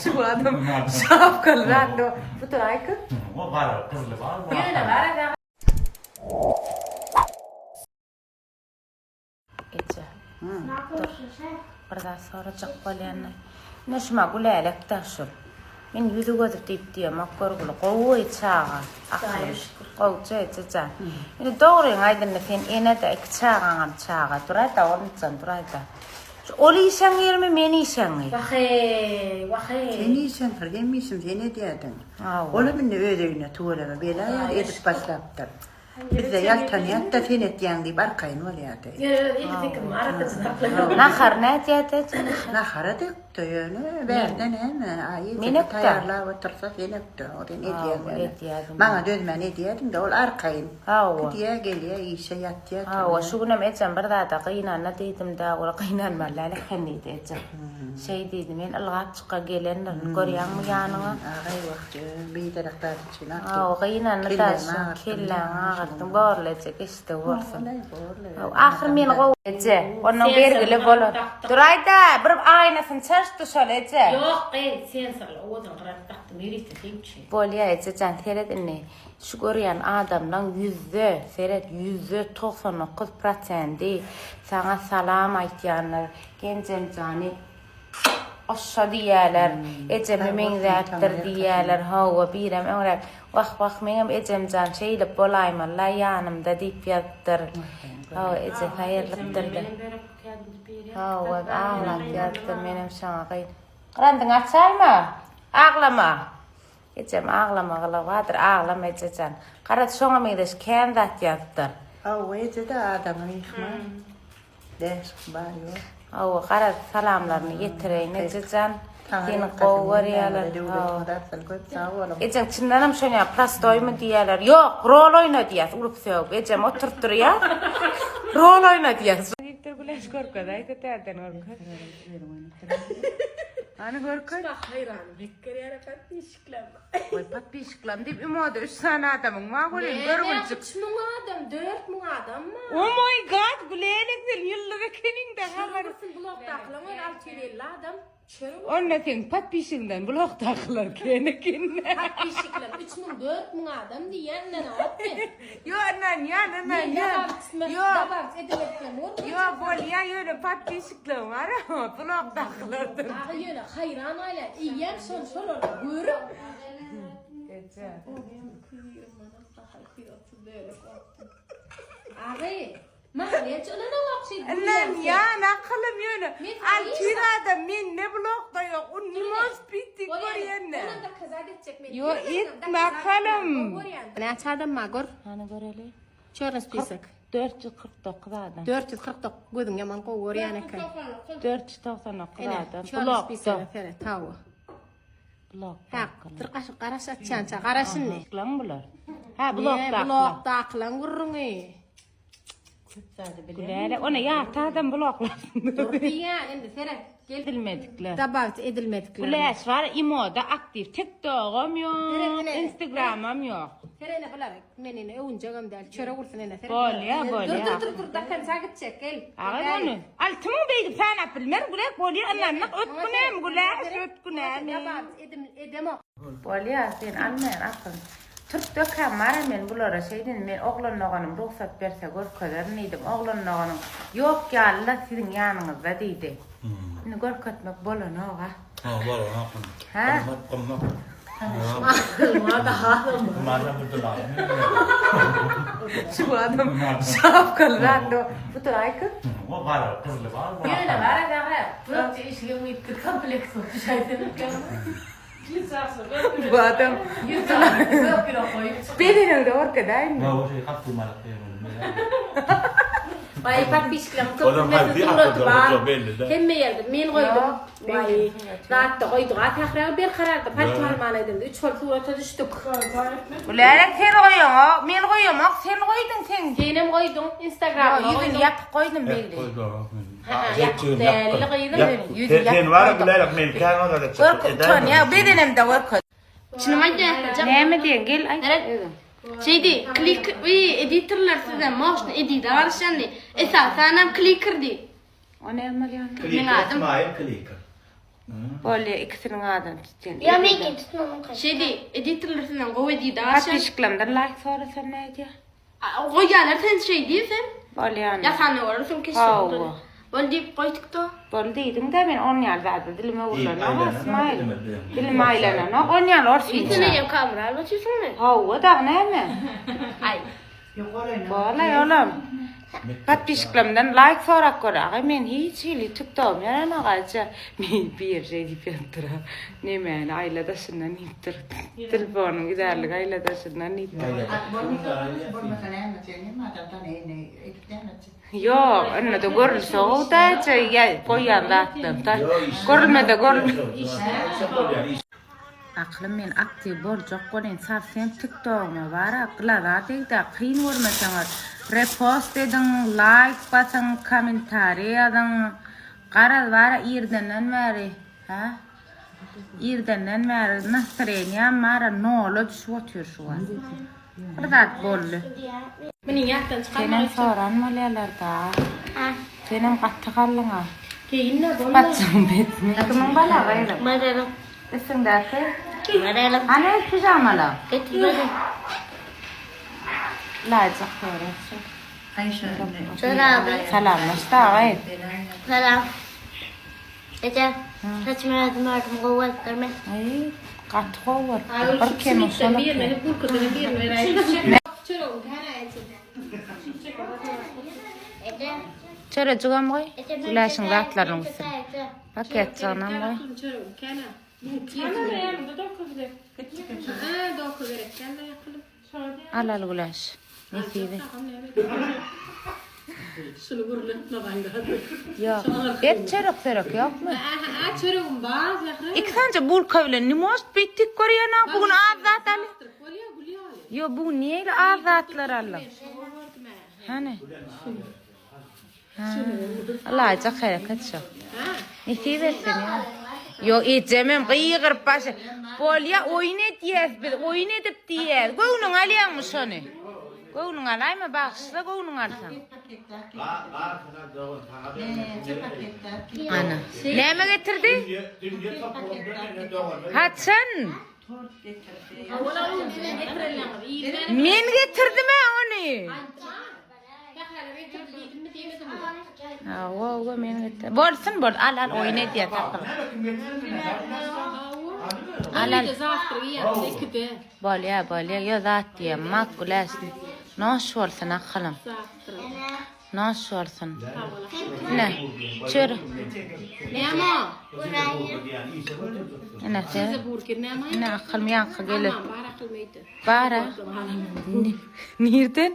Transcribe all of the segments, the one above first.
Şu adam şapkaly zatly. Bu duraýka. O gara gyzly bar. Ýöne gara Eje. Dur. Bir zat sorajak bolýanlar. Ine şuma gülälek-dä şul. Men ýüzi gözi diýip diýemok görgüli. Gowy çaga. Akyly. Gowja eje jan. Indi dogryňy aýt indi sen ene-de iki çagaňam çaga. Duraý-da Orunjan duraý-da. Şu ol işeňňirmi men işeňňir? Wah-eý, wah-eý. Sen işeňňir, hemişem sen edýärdiň. Hawa. Olam indi öz öýüne tüweleme bela ýaly edip başlapdyr. Bizde ýaltanýat-da sen etýäň diýip arkaýyn bolýardy. Ýöne öz 58-mi arassaçy saklaýar. Nahar nädýärdi eje nahar? Nahara dökdi ýöne bärde näme aý Men eje ökde. taýýarlap otursa sen ökde o sen edýäň Hawa, ýöne. edýärdim. Maňa dözmän edýärdiň-de ol arkaýyn. Hawa. Gidýär gelýär işe ýatýar Hawa turýar. şu günem ejem bir zada gynandy diýdim-dä ol gynanmaly däl eken diýdi eje. Şeý diýdi men ylgap çyka gelendirin görýäňmi ýanyňa. Agaý wah biderek zat üçin ak Hawa gynandy da şu kelläňi agyrtdyň borly eje geçdi bolsun. Ahyr meni gowy eje ondan bergili bolar. Duraýda bir aýnasyny çalyşdy şol eje. Ýok gyz sensorly owadan gyraryp dakdym ýörite seň üçin. Bolýa ejejan seret indi şu görýän adamlaň ýüzde seret 99% prosendi saňa salam aýtýanlar Genjemjany Oşşa diýýäler, ejeme meňzäpdir diýýäler, hawa, birem öňräk, Wah, wah, meňem ejemjan şeýle bolaýmaly-la ýanymda diýip ýazypdyr. Hawa, ejesi aýrylypdyr-da. Hawa, aglap ýazypdyr, menem şoňa gyn. Grandyňy açaýma! Aglama! Ejem aglama gylygy bardyr, aglama ejejan. Garaz, şoňa meňzeş kän zat ýazypdyr. Hawa, eje-de adama myhman. Bäşik bar ýok. Hawa garaz salamlaryny ýetireýin ejejan. Seni gowy görýäler. Ejeň çyndanam şonýa prostoýmy diýýäler. Ýok, rol oýna diýýäs urup sögüp. Ejem oturtdyrýa. Rol oýna diýýäs. Diýipdir Güleş görkez aýda täzeden görkez. Hany görkez. Haýranym hekgerýär podpisçiklerime. Goý podpisçiklerim diýip imoda 3 sany adamyň bar welin görgüljik. 3000 adam, 4000 adam bar. Oh my god Gülälek sen ýyldyz ekeniňde habar. Şunuň blogdakylaň özi 650 adam. Çörek. Onda seň podpisçigiňden blogdakylar kän eken. Podpisçikler 3000, 4000 adam diýýän ot men. Ýo ynanýan ynanýan. Ýo. Ýo bolýa ýöne podpisçikleň bar blogdakylardyr. Aga ýöne haýran galýan eýýäm şol şolary görüp. Eje. 220 manat baha 230 bölek otdy. Aga maňa näçe ynanamok şeýdip Ynanýan akylym ýöne 600 adam mende blogda ýok u ne может быть diýip görýände. Onam dokazat etjek men. Ýo etme akylym. Näçe adam bar gör. Hany göreli. Çörne spisok. 449 adam. 449 gözüň ýaman gowy görýän eken. 499 adam. Blokda. Seret, hawa. Blokda. Ha, dur gaşyk garaş açýança, garaş indi. Lan bular. Ha, blokda. Blokdakylaň gürrüňi. Köp zady bilýän. Güläle, ony ýarty adam bloklasyn. Dur diýýän, indi seret. Gel. Edilmedikler. Dabawt edilmedikler. Güläş bar, imoda aktiw. TikTogam ýok, Instagramam ýok. Seret ene bular. Men ene öwünjegem däl. Çörek ursun ene. Seret. Bolýa, bolýa. Dur, dur, dur, dur, dakança gitjek, gel. Aga ony. 6000 beýdip sanap bilmerin, Güläş bolýa, ynandyk. Öt günämi, Güläş, öt günämi. Dabawt edim, edemok. Bolýa, sen almaýan akyl. Türk dökän bara men bulara şeý diýdim, men oglan doganym rugsat berse görkezerin diýdim. Oglan doganyň ýok ýaly-la siziň ýanyňyzda diýdi. Indi görkezmek bolanok-a. Ha, bolanok. Hä? Gymmat, gymmat. Şu adam şapkaly zatly. Bu duraýka. O gara gyzly bar. Ýöne gara daga, gökje işigem gitdi, kompleks bolup düşäýsem eken. Bu adam bedeninde görkezäýinmi? Ýa o şey gapdyrmalyk diýen. Baý podpisçikleriň köp Olam bilmesi haýsy suraty awtordan bar. bolsa belli-dä. Hemme ýerde men goýdum. Baý zatda goýduk. A Sähra berkararda palto alman edildi. Üç bolup surata düşdük. Gülälek sen goýaňok, men goýamok, sen goýduň sen. Senem goýduň Instagramyňa Ýüzüni goýduň. ýapyk goýdum belli. Ýapyk däldi gyzym. Ýüzi ýapyk Sen bar goýdum. Gülälek men kän ozal etjek. Görk utanýa, bedenemde görkez. Çynymy aýdýan. Näme diýen, gel aýt. Seret. Şeýdi, klik, editorlar sizden moşny edide garyşandy. Esasanam kliker diý. O näme bolýan? Meň adym. Ismail kliker. Bolýa ikisiniň adyny tutýan. Ýa meňkini tutmamyň kaşy. Şeýdi, editorlar sizden gowy edýär. Podpisçiklerimden laýk sorasam nädýär? Goýýarlar sen şeý diý sen. Bolýa. Ýasany görersiň keşde. Hawa. Bol diýip goýduk-da. Bol diýdiň-de men on ýaly zada dilim öwrülenok Ismail. Dilim aýlananok on ýaly Sen orsýetçe. eýýäm kamera alyp otyrsyňmy? Hawa dagy näme? Aý. Bolaý olam. Podpisçiklerimden laýk sorap gör agay men hiç hili tiktogym ýörenok aýja. Men bir şey diýip ýatypdyr. Nemäni aýla daşyndan diýipdir. Telefonyň üzärligi aýla daşyndan diýipdir. Bolmasa näme sen näme adamdan eýni edip näme etjek. Ýok, indi-de görülse gowy da eje, ýa goýýan zatlarym da. Görülmese görül. Aklym men aktiw boljak bolyn sowsem tiktogyma bara glaza degdä kyn görmeseňiz repost ediň laýk basyň kommentariý ýazyň garaz bara irdenden bäri hä irdenden bäri nastreniýam bara nola düşüp otyr şu wagt bir zat boldy. Muny ýatdan çykarmak Senem soran bolýalarda. Senem gaty galdyňa. Geýinme bolma. Paçaň betmi? Kimiň balagy gyzym? Maryam. Üstüňdäki? Maryam. Hany öz pijamalaň? Getirmedim. Lajyk görersiň. Aýşe. Çorabı. Salamlaş dagy. Salam. Eje, saçymy özüm ördüm, gowy bolupdyr men. Aý, gaty gowy bolupdyr. Bir kemi şol Birini eken. hep burkadyny birini beräýdim. Çöregiň käne eje. Eje, Çörejigem goý. eje men Güläşiň zatlarynyň üstüne. Eje. Paketjiginem goý. Çöregiň käne. Käne ýanynda doka gerek. Ha, doka gerek. Käne ýakylyp. Al al Güläş. Nesibe. Şuny gürletme gaýra. Ýok. Ber çörek sörek ýokmy? Aha, çöregim bar, Zahra. Iki sanja bulka bilen ne может быть tik görýän bu gün az zat al. Bolýa, gülýä. Ýok, bu gün niýe az zatlar aldyň? Hany? Alaýjak hereket şu. Nesip etsin ýa. Ýok, ejemem gygyryp başy. Bolýa, oýun edýäs biz, oýun edip diýýäs. Göwnüň alýaňmy şony? Göwnüň alaýma, bagyşla göwnüň alsaň. Ana. Näme getirdi? Haçan? Men getirdim-ä ony. Hawa, men getirdim. Bolsun, bol. Al, al, oýun edýär tapyl. Al, al. Bolýar, bolýar. Ýo zat diýem. Makul äşli. Noş bolsun akylym. Noş bolsun. Ine, çör. Näme? Ine, sen. Ine, akylym ýaňky gelir. Bara. Nirden?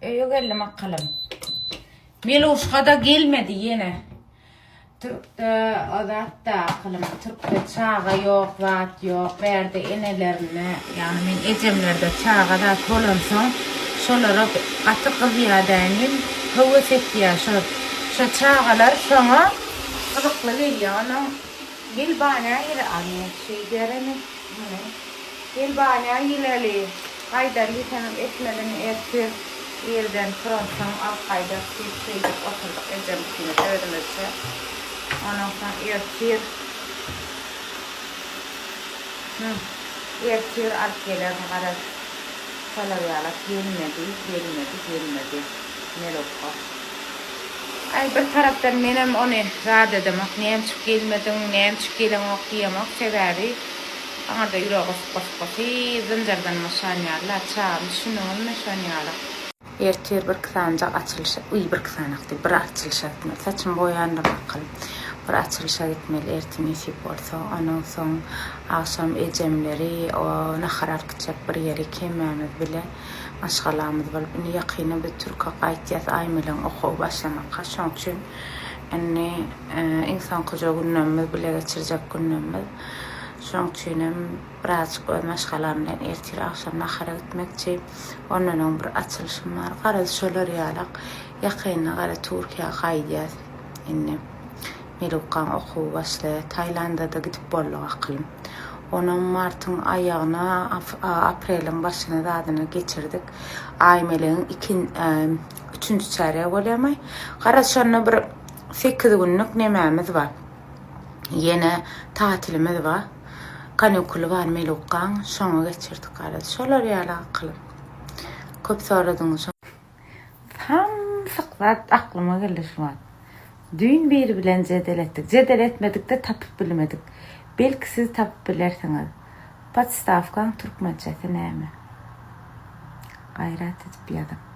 Öýe geldim akylym. Meluşka-da gelmedi ýene. Türkde o zat-da akylym. Türkde çaga ýok, zat ýok. Bärde enelerinde, ýagny men ejemlerde çaga zat bolansoň, şolara gaty gyzýar dänim, höwes etýär. Şo şo çagalar şoňa gyzykly gelýär. Onuň gel banýa gir, a men şeýderemi muny. Gel banýa gireli. Gaýdar diýseňem etmedin ertir irden turansoň alyp gaýdarys diýip şeýdip oturdyk ejem ikimiz özümizçe. Ondan soň ertir Hüm ertir alyp gelerin garaz şolar ýalak gelmedi gelmedi gelmedi Melukga. Aý bir tarapdan menem ony zat edemok nämçük gelmediň nämçük geleňok diýemok sebäbi Aňyrda ýüregi gysyp gysyp gysyp zynjyrdan boşan ýaly-la, çagam düşünegenmi şon ýaly. Ertir birki sanyjak açylyşa, uý birki sanak diýip, bir açylyşa gitmeli. Saçymy boýandym bakalym. Bir açylyşa gitmeli ertir nesip bolsa. Ondan soň agşam ejemleri o nahar alyp gitjek bir ýerik hemmämiz bile maşgalamyz bolup. Indi ýakynda biz türke gaýtýas Aýmeleň okuwy başlamakka şoň üçin indi iň soňkuja günlerimiz bile geçirjek günlerimiz. Şoň üçinem birazjyk öz maşgalam bilen ertir agşam nahara gitmekçi. Ondan öň bir açylyşym bar. Garaz şolar ýalak. Ýakynda gara Türkiýä gaýdýas. Indi Melukgaň okuwy başlaýar. Taýlanda-da gidip bolduk akylym. Onam martyň aýagyna, apreliň başyna zadyna geçirdik. Aýmelegiň ikin. Üçünji çärýek bolýarmy? Garaz şonda bir 8 günlük nemämiz bar. Ýene tatilimiz bar. Kanikuly bar Melukgaň, şoňa geçirdik garaz. Şolar ýaly akylym. Köp soradyňyz. Samsyk zat aklyma geldi şu wagt. Düýn biri bilen jedel etdik. Jedel etmedikde tapyp bilmedik. Belki siz tapyp bilersiňiz. Podstawkaň türkmençesi näme? Gaýrat edip ýazyň.